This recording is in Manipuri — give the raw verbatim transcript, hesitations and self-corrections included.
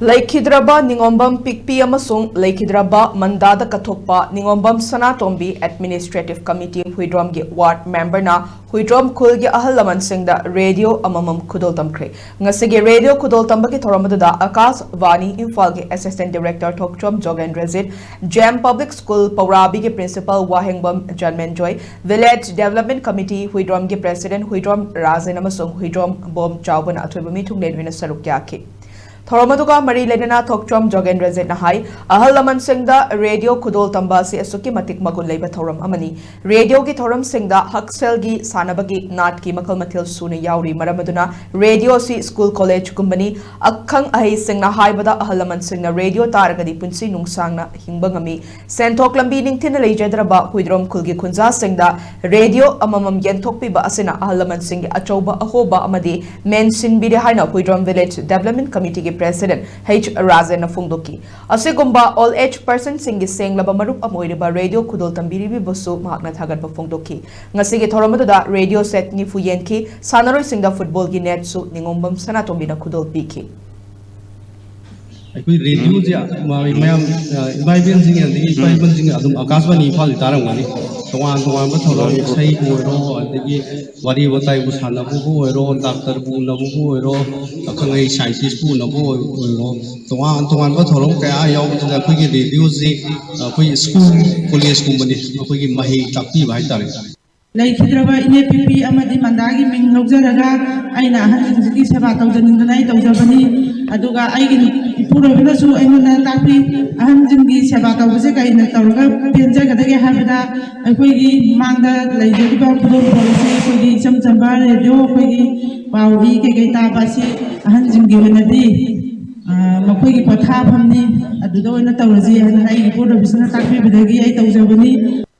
ꯂꯩꯈꯤꯗ꯭ꯔꯕ ꯅꯤꯉꯣꯝꯕꯝ ꯄꯤꯛꯄꯤ ꯑꯃꯁꯨꯡ ꯂꯩꯈꯤꯗ꯭ꯔꯕ ꯃꯟꯗꯥꯗ ꯀꯠꯊꯣꯛꯄ ꯅꯤꯉꯣꯝꯕꯝ ꯁꯅꯥꯇꯣꯝꯕꯤ ꯑꯦꯗꯃꯤꯅꯤꯁꯇ꯭ꯔꯦꯇꯤꯚ ꯀꯃꯤꯇꯤ ꯍꯨꯏꯗ꯭ꯔꯣꯝꯒꯤ ꯋꯥꯔꯗ ꯃꯦꯝꯕꯔꯅ ꯍꯨꯏꯗ꯭ꯔꯣꯝ ꯈꯨꯜꯒꯤ ꯑꯍꯜ ꯂꯃꯟꯁꯤꯡꯗ ꯔꯦꯗꯤꯑꯣ ꯑꯃꯃꯝ ꯈꯨꯗꯣꯜ ꯇꯝꯈ꯭ꯔꯦ꯫ ꯉꯁꯤꯒꯤ ꯔꯦꯗꯤꯑꯣ ꯈꯨꯗꯣꯜ ꯇꯝꯕꯒꯤ ꯊꯧꯔꯝ ꯑꯗꯨꯗ ꯑꯀꯥꯁꯕꯥꯅꯤ ꯏꯝꯐꯥꯜꯒꯤ assistant director Thokchom Jogendrajit, Gem public school ꯄꯧꯔꯥꯕꯤꯒꯤ principal Wahengbam Janmenjoy, village development committee ꯍꯨꯏꯗ꯭ꯔꯣꯝꯒꯤ ꯄ꯭ꯔꯦꯁꯤꯗꯦꯟꯠ ꯍꯨꯏꯗ꯭ꯔꯣꯝ ꯔꯥꯖꯦꯟ ꯑꯃꯁꯨꯡ ꯍꯨꯏꯗ꯭ꯔꯣꯝ ꯕꯣꯝ ꯆꯥꯎꯕꯅ ꯑꯊꯣꯏꯕ ꯃꯤꯊꯨꯡꯂꯦꯟ ꯑꯣꯏꯅ ꯁꯔꯨꯛ ꯌꯥꯈꯤ꯫ ꯊꯧꯔꯝ ꯑꯗꯨꯒ ꯃꯔꯤ ꯂꯩꯅꯅ ꯊꯣꯛꯆꯣꯝ ꯖꯣꯒꯦꯟꯗ꯭ꯔꯖꯤꯠꯅ ꯍꯥꯏ, ꯑꯍꯜ ꯂꯃꯟꯁꯤꯡꯗ ꯔꯦꯗꯤꯑꯣ ꯈꯨꯗꯣꯜ ꯇꯝꯕ ꯑꯁꯤ ꯑꯁꯨꯛꯀꯤ ꯃꯇꯤꯛ ꯃꯒꯨꯟ ꯂꯩꯕ ꯊꯧꯔꯝ ꯑꯃꯅꯤ꯫ ꯔꯦꯗꯤꯑꯣꯒꯤ ꯊꯧꯔꯝꯁꯤꯡꯗ ꯍꯛꯁꯦꯜꯒꯤ, ꯁꯥꯟꯅꯕꯒꯤ, ꯅꯥꯠꯀꯤ ꯃꯈꯜ ꯃꯊꯦꯜ ꯁꯨꯅ ꯌꯥꯎꯔꯤ꯫ ꯃꯔꯝ ꯑꯗꯨꯅ ꯔꯦꯗꯤꯑꯣ ꯑꯁꯤ ꯁ꯭ꯀꯨꯜ ꯀꯣꯂꯦꯖꯒꯨꯝꯕꯅꯤ꯫ ꯑꯈꯪ ꯑꯍꯩꯁꯤꯡꯅ ꯍꯥꯏꯕꯗ ꯑꯍꯜ ꯂꯃꯟꯁꯤꯡꯅ ꯔꯦꯗꯤꯑꯣ ꯇꯥꯔꯒꯗꯤ ꯄꯨꯟꯁꯤ ꯅꯨꯡꯁꯥꯡꯅ ꯍꯤꯡꯕ ꯉꯝꯃꯤ꯫ ꯁꯦꯟꯊꯣꯛ ꯂꯝꯕꯤ ꯅꯤꯡꯊꯤꯅ ꯂꯩꯖꯗ꯭ꯔꯕ ꯍꯨꯏꯗ꯭ꯔꯣꯝ ꯈꯨꯜꯒꯤ ꯈꯨꯟꯖꯥꯁꯤꯡꯗ ꯔꯦꯗꯤꯑꯣ ꯑꯃꯃꯝ ꯌꯦꯟꯊꯣꯛꯄꯤꯕ ꯑꯁꯤꯅ ꯑꯍꯜ ꯂꯃꯟꯁꯤꯡꯒꯤ ꯑꯆꯧꯕ ꯑꯍꯣꯕ ꯑꯃꯗꯤ ꯃꯦꯟꯁꯤꯟꯕꯤꯔꯦ ꯍꯥꯏꯅ Huidrom village development ꯀꯃꯤꯇꯤꯒꯤ president H ꯔꯥꯖꯦꯟꯅ ꯐꯣꯡꯗꯣꯛꯈꯤ꯫ ꯑꯁꯤꯒꯨꯝꯕ ꯑꯣꯜ ꯑꯦꯖ ꯄꯔꯁꯟꯁꯤꯡꯒꯤ ꯁꯦꯡꯂꯕ ꯃꯔꯨꯞ ꯑꯃ ꯑꯣꯏꯔꯤꯕ ꯔꯦꯗꯤꯑꯣ ꯈꯨꯗꯣꯜ ꯇꯝꯕꯤꯔꯤꯕꯕꯨꯁꯨ ꯃꯍꯥꯛꯅ ꯊꯥꯒꯠꯄ ꯐꯣꯡꯗꯣꯛꯈꯤ꯫ ꯉꯁꯤꯒꯤ ꯊꯧꯔꯝ ꯑꯗꯨꯗ ꯔꯦꯗꯤꯑꯣ ꯁꯦꯠ ꯅꯤꯐꯨ ꯌꯦꯟꯈꯤ꯫ ꯁꯥꯟꯅꯔꯣꯏꯁꯤꯡꯗ ꯐꯨꯠꯕꯣꯜꯒꯤ ꯅꯦꯠꯁꯨ ꯅꯤꯉꯣꯝꯕꯝ ꯁꯅꯥꯇꯣꯝꯕꯤꯅ ꯈꯨꯗꯣꯜ ꯄꯤꯈꯤ꯫ ꯑꯩꯈꯣꯏ ꯔꯦꯗꯤꯑꯣꯁꯦ ꯃꯌꯥꯝ, ꯑ, ꯏꯃꯥ ꯏꯕꯦꯟꯁꯤꯡ ꯑꯗꯒꯤ ꯏꯄꯥ ꯏꯄꯨꯁꯤꯡ ꯑꯗꯨꯝ ꯑꯀꯥꯁꯕꯥꯅꯤ ꯏꯝꯐꯥꯜꯗꯤ ꯇꯥꯔꯝꯒꯅꯤ꯫ ꯇꯣꯉꯥꯟ ꯇꯣꯉꯥꯟꯕ ꯊꯧꯔꯝ, ꯏꯁꯩꯕꯨ ꯑꯣꯏꯔꯣ, ꯑꯗꯒꯤ ꯋꯥꯔꯤ ꯋꯥꯇꯥꯏꯕꯨ ꯁꯥꯟꯅꯕꯕꯨ ꯑꯣꯏꯔꯣ, ꯗꯥꯛꯇꯔꯕꯨ ꯎꯅꯕꯕꯨ ꯑꯣꯏꯔꯣ, ꯑꯈꯪ ꯑꯍꯩ ꯁꯥꯏꯟꯇꯤꯁꯄꯨ ꯎꯅꯕ ꯑꯣꯏ-, ꯑꯣꯏꯔꯣ, ꯇꯣꯉꯥꯟ ꯇꯣꯉꯥꯟꯕ ꯊꯧꯔꯝ ꯀꯌꯥ ꯌꯥꯎꯕꯁꯤꯗ ꯑꯩꯈꯣꯏꯒꯤ ꯔꯦꯗꯤꯑꯣꯁꯤ, ꯑ, ꯑꯩꯈꯣꯏ ꯁ꯭ꯀꯨꯜ ꯀꯣꯂꯦꯖꯀꯨꯝꯕꯅꯤ, ꯑꯩꯈꯣꯏꯒꯤ ꯃꯍꯩ ꯇꯥꯛꯄꯤꯕ ꯍꯥꯏꯇꯥꯔꯦ꯫ ꯂꯩꯈꯤꯗ꯭ꯔꯕ ꯏꯅꯦ ꯄꯤꯄꯤ ꯑꯃꯗꯤ ꯃꯟꯗꯥꯒꯤ ꯃꯤꯡ ꯂꯧꯖꯔꯒ ꯑꯩꯅ ꯑꯍꯟꯁꯤꯡꯁꯤꯒꯤ ꯁꯦꯕꯥ ꯇꯧꯖꯅꯤꯡꯗꯅ ꯑꯩ ꯇꯧꯖꯕꯅꯤ꯫ ꯑꯗꯨꯒ ꯑꯩꯒꯤ ꯏꯄꯨꯔꯣꯏꯕꯅꯁꯨ ꯑꯩꯉꯣꯟꯗ ꯇꯥꯛꯄꯤ, ꯑꯍꯟꯁꯤꯡꯒꯤ ꯁꯦꯕꯥ ꯇꯧꯕꯁꯦ ꯀꯩꯅ ꯇꯧꯔꯒ ꯄꯦꯟꯖꯒꯗꯒꯦ ꯍꯥꯏꯕꯗ, ꯑꯩꯈꯣꯏꯒꯤ ꯃꯥꯡꯗ ꯂꯩꯖꯔꯤꯕ ꯈꯨꯗꯣꯜ ꯄꯣꯠ ꯑꯁꯤ ꯑꯩꯈꯣꯏꯒꯤ ꯏꯆꯝ ꯆꯝꯕ ꯔꯦꯗꯤꯑꯣ, ꯑꯩꯈꯣꯏꯒꯤ ꯄꯥꯎ ꯏ ꯀꯩꯀꯩ ꯇꯥꯕ ꯑꯁꯤ ꯑꯍꯟꯁꯤꯡꯒꯤ ꯑꯣꯏꯅꯗꯤ, ꯑ, ꯃꯈꯣꯏꯒꯤ ꯄꯣꯊꯥꯐꯝꯅꯤ, ꯑꯗꯨꯗ ꯑꯣꯏꯅ ꯇꯧꯔꯁꯤ ꯍꯥꯏꯗꯅ ꯑꯩꯒꯤ ꯏꯄꯨꯔꯣꯏꯕꯁꯤꯅ ꯇꯥꯛꯄꯤꯕꯗꯒꯤ ꯑꯩ ꯇꯧꯖꯕꯅꯤ꯫